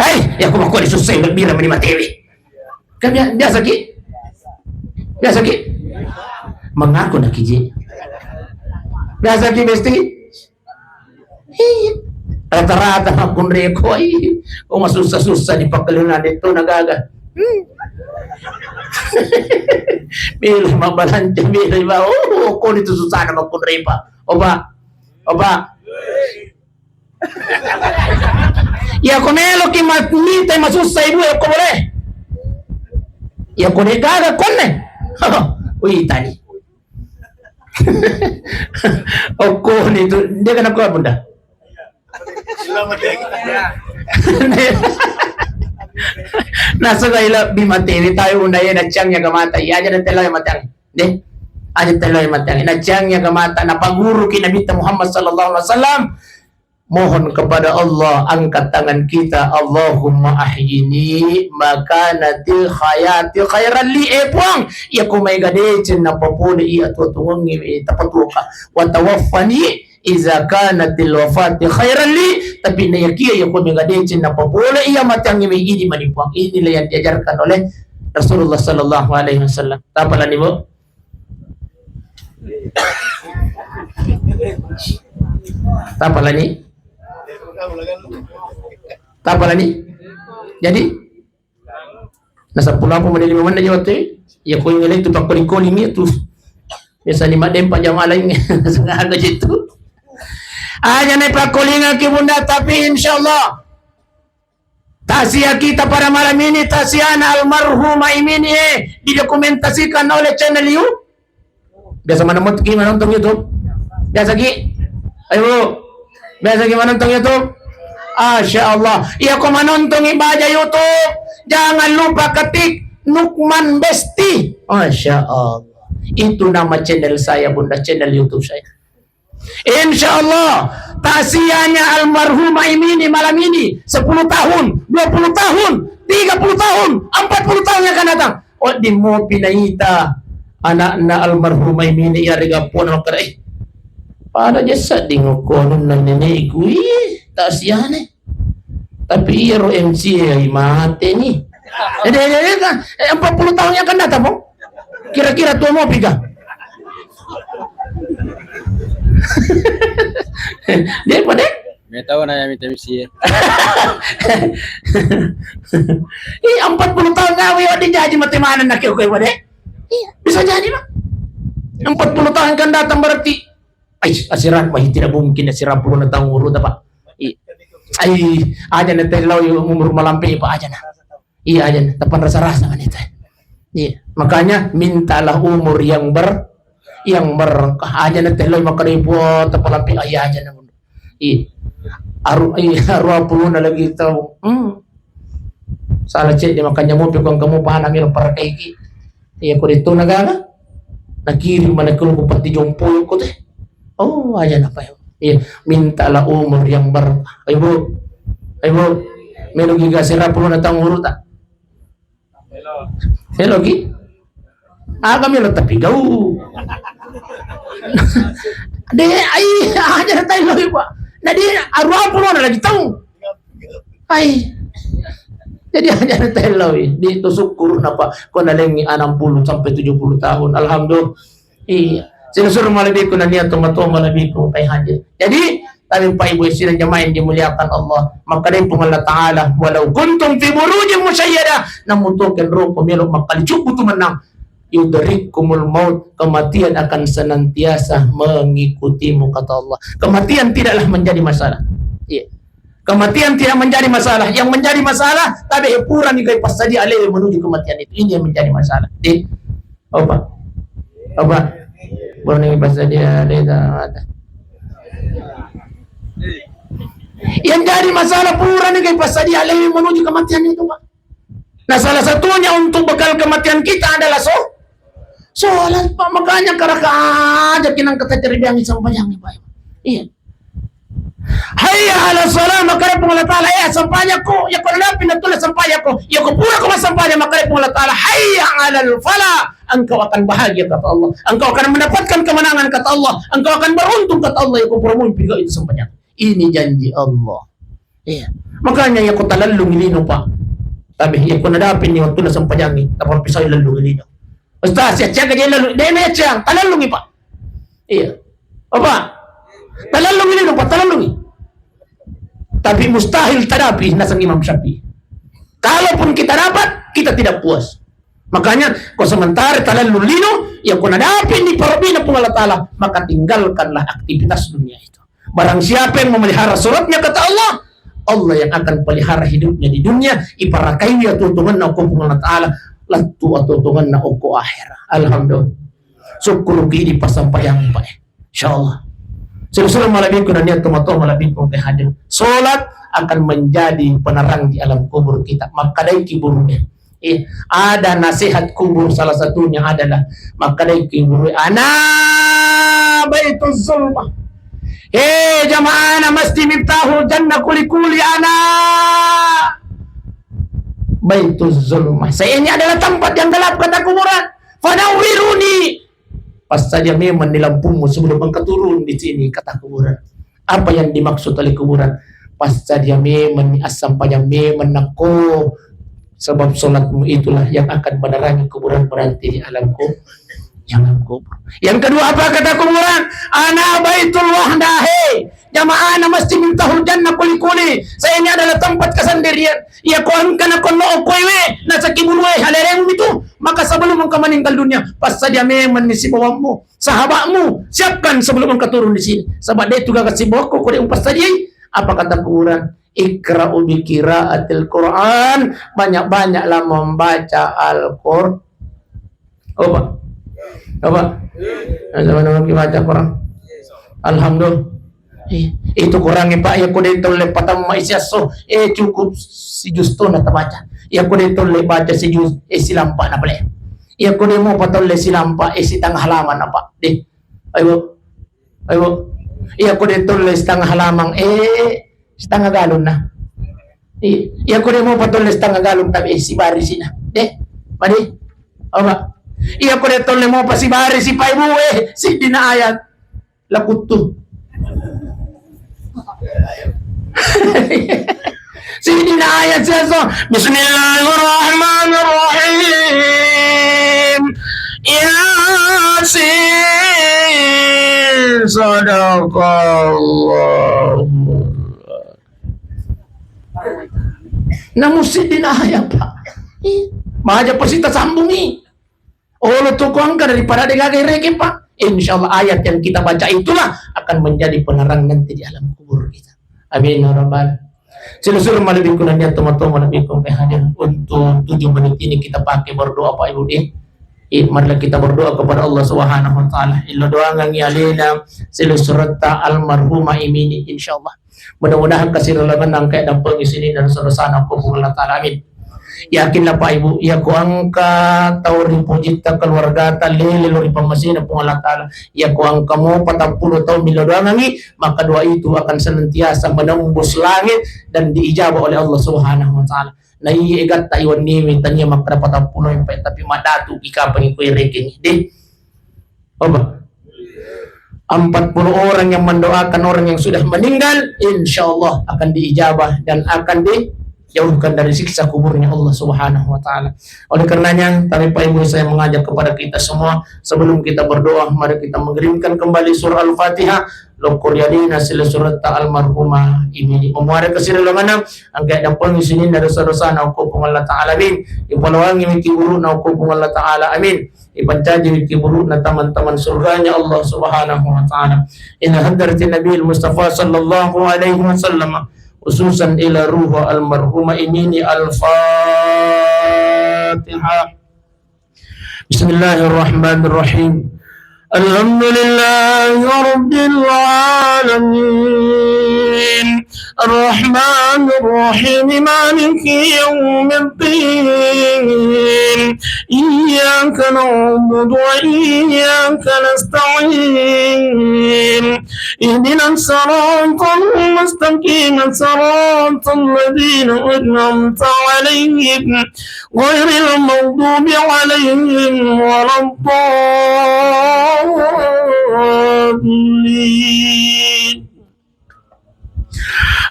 Hei, ya aku mau di susah udah bilang ni matewi. Kan bia-, biasa ki? Biasa ki? Mengaku nak kiji. Biasa ki, besti? Iya. Rata-rata makkunrai ko, iya. Oh, masussa-sussa di pakkalinna de to na gaga. Hmm. Melo mabbalanca, melo ba. Oh, ko itu susana makkunrai, Pak. Oba. Oba. Ya ko melo ki ma-, mita masussa ibu ya ko boleh. Ya ko de gaga konne. Wih, tadi. Okkoni tu, de kana ko, Bunda? Nasaba ila bi matewi tawi, Bunda, ya, naciang ya gamata. Ya, aja na telo ya matang. De. Aja telo ya matang. Naciang ya gamata, na paguru ki Nabi Muhammad sallallahu alaihi wasallam. Mohon kepada Allah, angkat tangan kita, "Allahumma ahyini makanatil hayati khairan li." Eh, Puang, iya ko maega deceng napapole iya atuo-tuongengnge tapatuoka. "Wa tawaffani iza kanatil wafati khairan li." Tapi naiyakia iya ko maega deceng napapole iya mateangnge, idi mani, Puang. Inilah yang diajarkan oleh Rasulullah sallallahu alaihi wasallam. Tapalani, Bu? Tapalani? Tapalani? Jadi, na seppulo apa menit, lima menit aja waktu, ya, ko ingelek tu pakkoli-koli mi tu. Biasa ni madempa jamaah lain. Sengaja itu. Aja na pakkolingaki, Bunda, tapi insyaallah Tasia kita pada malam ini, tasiana almarhumah Imini, eh, didokumentasikan oleh channel You. Biasa mana mot-, ki menonton YouTube? Biasa ki? Ayo, Bu. Biasa ki menonton YouTube? Masya Allah. Iya, ko menonton ibadah YouTube, jangan lupa ketik Nukman Besti. Masya Allah. Itu nama channel saya, Bunda, channel YouTube saya. Insya Allah, taksiahnya almarhumah Imini malam ini, sepuluh tahun, dua puluh tahun, tiga puluh tahun, empat puluh tahun yang akan datang. Wedding mopi naita anakna almarhum Aimini iyarega pona makkeda, eh, pada jessa ding okkonun nenekku, ih, tak siane. Tapi iyaro M C E mate ni. Jadi, jadi kan, eh, empat puluh tahun yang akan datang, Bang. Kira-kira tua mopi kah? Dia pada? Meta wana yang minta M C E. Iya, empat puluh tahun kau ya dijaji mate mana nak kau pada? Iya, bisa jadi, Pak. Empat puluh tahun akan datang berarti. Ai, asirat, wah, tidak mungkin asirat puluh tahun urut, Pak. Iya. Ai, aja na tellau umur malampe, Pak, aja na. Iya, aja na. Tapan rasa-rasa kan itu. Iya. Makanya mintalah umur yang ber yang berkah aja na tellau maka ibu tapalampe, iya aja na. Iya. Aru, iya, aru puluh na lagi tau. Hmm. Salah cek dia makanya mau pekong kamu pahana melo parakaiki. Iya, ko detto nagaga. Nakirim mana ko pati jompo ko teh. Oh, aja na, Pak. Iya, mintalah umur yang berkah. Ayo, Bu. Ayo, Bu. Melo giga sera puluh na tahun urut tak? Melo ki? Aga melo tapi gau. De, ai, aja na tellau, Pak. Na de, aru puluh na lagi tau. Ai. Jadi aja na tellau, di itu syukur napa ko nalengi enam puluh sampai tujuh puluh tahun. Alhamdulillah. Iya. Sila suruh malebbiku nania toma-toma malebbiku tai hadir. Jadi, tapi Pak Ibu sidang jamaah yang dimuliakan Allah, maka dari Puang Allah Ta'ala, "Walau kuntum fi burujin musyayyada," namun token roko melo makali cukup tu menang. "Yudrikkumul maut," kematian akan senantiasa mengikutimu, kata Allah. Kematian tidaklah menjadi masalah. Iya. Kematian tidak menjadi masalah. Yang menjadi masalah, tapi hiburan yang kau passadia alih menuju kematian itu. Ini yang menjadi masalah. Iya. Apa? Apa? Boleh passadia alih tak? Yang jadi masalah pura nih kau passadia alih menuju kematian itu, Pak. Nah, salah satunya untuk bekal kematian kita adalah so-, sholat, Pak. Makanya karaka aja kinang kata ceribiangi sampajangi, Pak. Iya. Hayya ala salat, maka Puang Allah Ta'ala, ya sampajakku, ya ko napi natulah sampajakku, ya ko pura ko sampajak, maka Puang Allah Ta'ala, hayya alal falah, engkau akan bahagia kata Allah, engkau akan mendapatkan kemenangan kata Allah, engkau akan beruntung kata Allah, ya ko pura mumpi itu sampajak. Ini janji Allah. Iya. Makanya ya ko talallung lino, Pak. Tapi ya ko nadapi ni waktu na sampajangi, tapar pisau lallung lino. Ustaz, ya cek aja lalu. Dia na cek, talallungi, Pak. Iya. Apa? Talallungi lino, Pak, talallungi. Tapi mustahil tadapi nasang Imam Syafi'i. Kalaupun kita dapat, kita tidak puas. Makanya, ko sementara talallung lino, ya ko nadapi ni parobina Puang Allah Ta'ala, maka tinggalkanlah aktivitas dunia itu. Barang siapa yang memelihara sholatnya, kata Allah, Allah yang akan pelihara hidupnya di dunia, iparakai atuotuongenna okko Puang Allah Ta'ala, lettu atuotuongenna okko akhirat. Alhamdulillah. Syukur ki di pasampajang, Pak. Insyaallah. Suruh-suruh malebbiku dan niat toma-toma malebbiku ke hadir. Sholat akan menjadi penerang di alam kubur kita. Maka dari kubur deh. Eh, ada nasihat kubur, salah satunya adalah makkedai kubur, "Ana baituz zulmah." He jamaah, ana mesti miftahul jannah, kuli-kuli ana baituz zulmah. Saya ini adalah tempat yang gelap, kata kuburan. Fanawwiruni. Passadia memang ni lampummu sebelum engkau turun di sini, kata kuburan. Apa yang dimaksud oleh kuburan? Passadia memang ni assampajang memang nakko, sebab sholatmu itulah yang akan menerangi kuburan berarti di alam ku-, di alam kubur. Yang kedua apa kata kuburan? Ana baitul wahdah, hei jamaah, ana mesti miftahul jannah, kuli-kuli. Saya ini adalah tempat kesendirian. Iya ko engka na konno okkoe we, nasaki bulue halereng itu, maka sebelum engkau meninggal dunia, passadia memang ni sibawammu, sahabatmu, siapkan sebelum engkau turun di sini. Sebab dia itu gagal sibawakku, kode umpassadiai. Apa kata kuburan? Iqra'u bi qiraatil Qur'an, banyak-banyaklah membaca Al-Qur'an. Apa? Apa? Sama-sama kita baca Quran. Alhamdulillah. Iya. Itu kurangnya, Pak, ya, ko de tolle patamma isi asso, eh, cukup sijus to na tabaca. Ya, ko de tolle baca sijus, eh, silampa na pale. Ya, ko de mo patolle silampa, eh, setengah halaman apa? Deh. Ayo, Bu. Ayo, Bu. Ya, ko de tolle setengah halaman, eh, setengah galon na. I-, iya ko de' mopa tolle setengah galung tabe' sibarisi na. De', made'. Apa? Iya ko de' tolle mopa sibarisi pa ibu e, siddina ayat. Lakuttu. Siddina ayat siesso. Bismillahirrahmanirrahim. Yasin. Sadaqallah. Namu siddina ayat, Pak. Ih, maja pasti tasambungi. Olo toko engka daripada de' gaga irekeng, Pak. Insya Allah ayat yang kita baca itulah akan menjadi penerang nanti di alam kubur kita. Amin ya rabbal. Silessureng malebbiku nennia tomatoa malebbiku engka hadir. Untuk tujuh menit ini kita pakai berdoa, Pak Ibu, deh. Eh, marilah kita berdoa kepada Allah Subhanahu wa Ta'ala. Illo doangengngi alena silessuretta almarhumah Imini, insya Allah. Mudah-mudahan kasiroloangenna engka dampengi sininna dosa-dosana ko Puang Allah Ta'ala. Amin. Yakinlah Pak Ibu, iya ko engka tau ripojitta keluargata lele lao ri pammasena Puang Allah Ta'ala, iya ko engka mo patappulo taung millau doangengngi, maka doa itu akan senantiasa menembus langit dan diijabah oleh Allah Subhanahu wa Ta'ala. Na iya egatta iwenniwi tania makkeda patappulo empat, tapi madatu ki kapang iko irekeng. Deh. Apa? Empat puluh orang yang mendoakan orang yang sudah meninggal, insya Allah akan diijabah dan akan dijauhkan dari siksa kuburnya Allah Subhanahu wa Ta'ala. Oleh karenanya, tapi Pak Ibu, saya mengajak kepada kita semua, sebelum kita berdoa, mari kita mengirimkan kembali surah Al-Fatihah. Lokko ri alena silessuretta almarhumah Imini. Memuare kasiroloangenna, engka dampengi sininna dosa-dosana ko Puang Allah Ta'ala. Amin. Ipaloangi mi kuburu'na ko Puang Allah Ta'ala. Amin. Ipancaji mi kuburu'na taman-taman surganya Allah Subhanahu wa Ta'ala. Ila hadratin Nabi Mustafa sallallahu alaihi wasallam, khususan ila ruh almarhumah Imini. Al-Fatihah. Bismillahirrahmanirrahim. الحمد لله رب العالمين. الرحمن الرحيم. مالك يوم الدين. إياك نعبد وإياك نستعين. اهدنا الصراط المستقيم. صراط الذين أنعمت عليهم غير المغضوب عليهم ولا الضالين.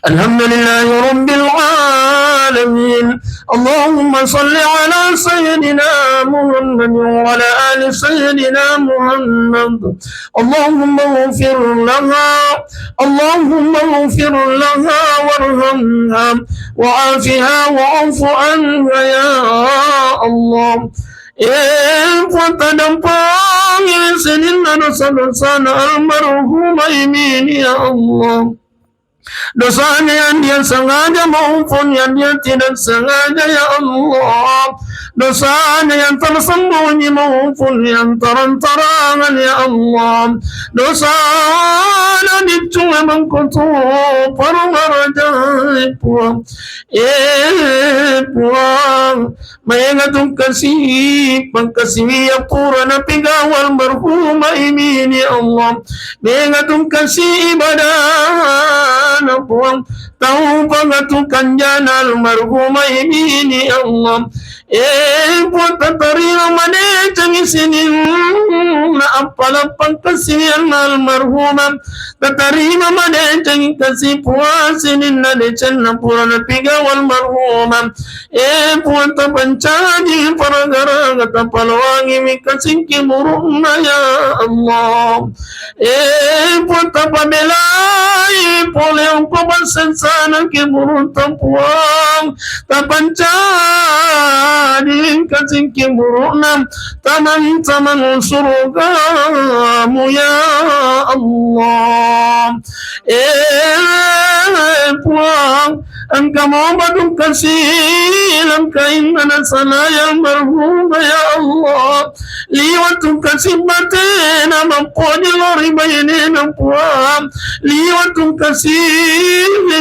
الحمد لله رب العالمين. اللهم صل على سيدنا محمد وعلى آل سيدنا محمد. اللهم اغفر لها، اللهم اغفر لها وارحمها وعافها واعف عنها يا الله. Eh, Puang, tadampengi sininna dosa-dosana almarhumah Imini, ya Allah. Dosanya yang dia sengaja maupun yang dia tidak sengaja, ya Allah. Dosanya yang tersembunyi maupun yang terang-terangan, ya Allah. Dosana di cuma mengkutu parmarajai, Puang. Eh, Puang. Maega tungkasi pangkasiwiang pura napigau almarhumah Imini, ya Allah. Maega tungkasi ibadana, Puang. Tau pangatu kanjana almarhumah Imini, ya Allah. Eh, Puang, tatarima madecengi sininna appala pangkasiwiang almarhumah. Tatarima madecengi kasi, Puang, sininna decenna pura napigau almarhumah. Eh, Puang, tapancaji paragaraga, tapaloangi mi kasingki burukna, ya Allah. Eh, Puang, tapabelai pole ongko bassensana ki burukta, Puang. Tapancaji kasingki burukna, tamang-tamang surugamu, ya Allah. Eh, Puang, engka mo badung kasi langkainna nasalai almarhumah, ya Allah. Liwat tungkasi batena mappoji lao ri bainena, Puang. Liwat tungkasi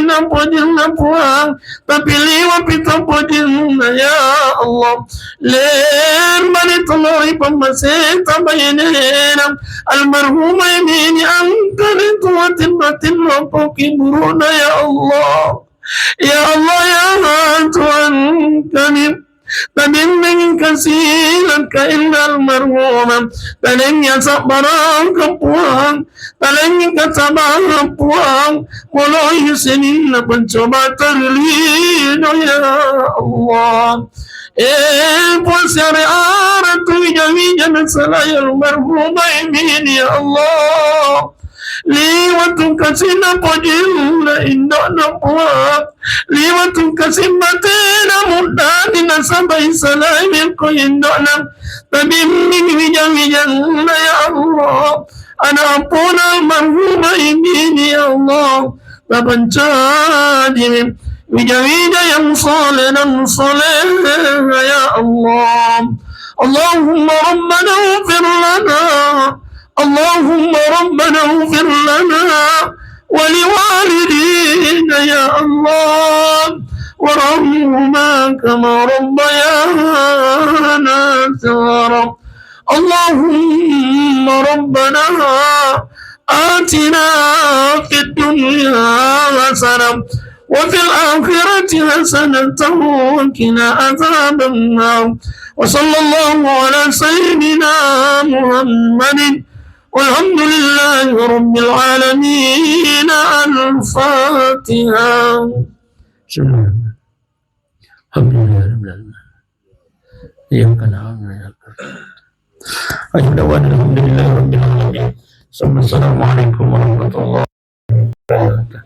napojinna, Puang. Tapi liwat pi tampojinna, ya Allah. Lembani tolori pammaseta bainena almarhumah Imini, angkani tu atin batin lompoki burukna, ya Allah. Ya Allah, ya Tuhan kami, tabimbing kasi' lakka inna almarhumah, talengngi asabbarang Puang, talengngi kasabarang Puang, moloi sininna pancoba tarilino, ya Allah. Eh, Puang, siare aratu wija-wija nasalai almarhumah Imin, ya Allah. Liwatu kasinna pojinna indo'na Puang. Liwatu kasimbatena muddani nasaba isalai ko indo'na. Tabimbing wija-wijanna, ya Allah. Ana' appona almarhumah Imin, ya Allah. Tapancaji wija-wija yang saleh dan saleha, ya Allah. Allahumma rabbana ighfir lana. Allahumma rabbana ighfir lana wa liwalidina, ya Allah. Warhamhuma kama rabbayana saghira. Allahumma rabbana atina fid dunya hasanah wa fil akhirati hasanatan wa qina adzabannar. Wa sallallahu ala sayyidina Muhammadin walhamdulillahi rabbil alamin. Al-Fatihah. Bismillah. Alhamdulillah rabbil alamin. Iyyaka na'budu wa iyyaka nasta'in. Akhir da'wana alhamdulillahi rabbil alamin. Assalamualaikum warahmatullahi wabarakatuh.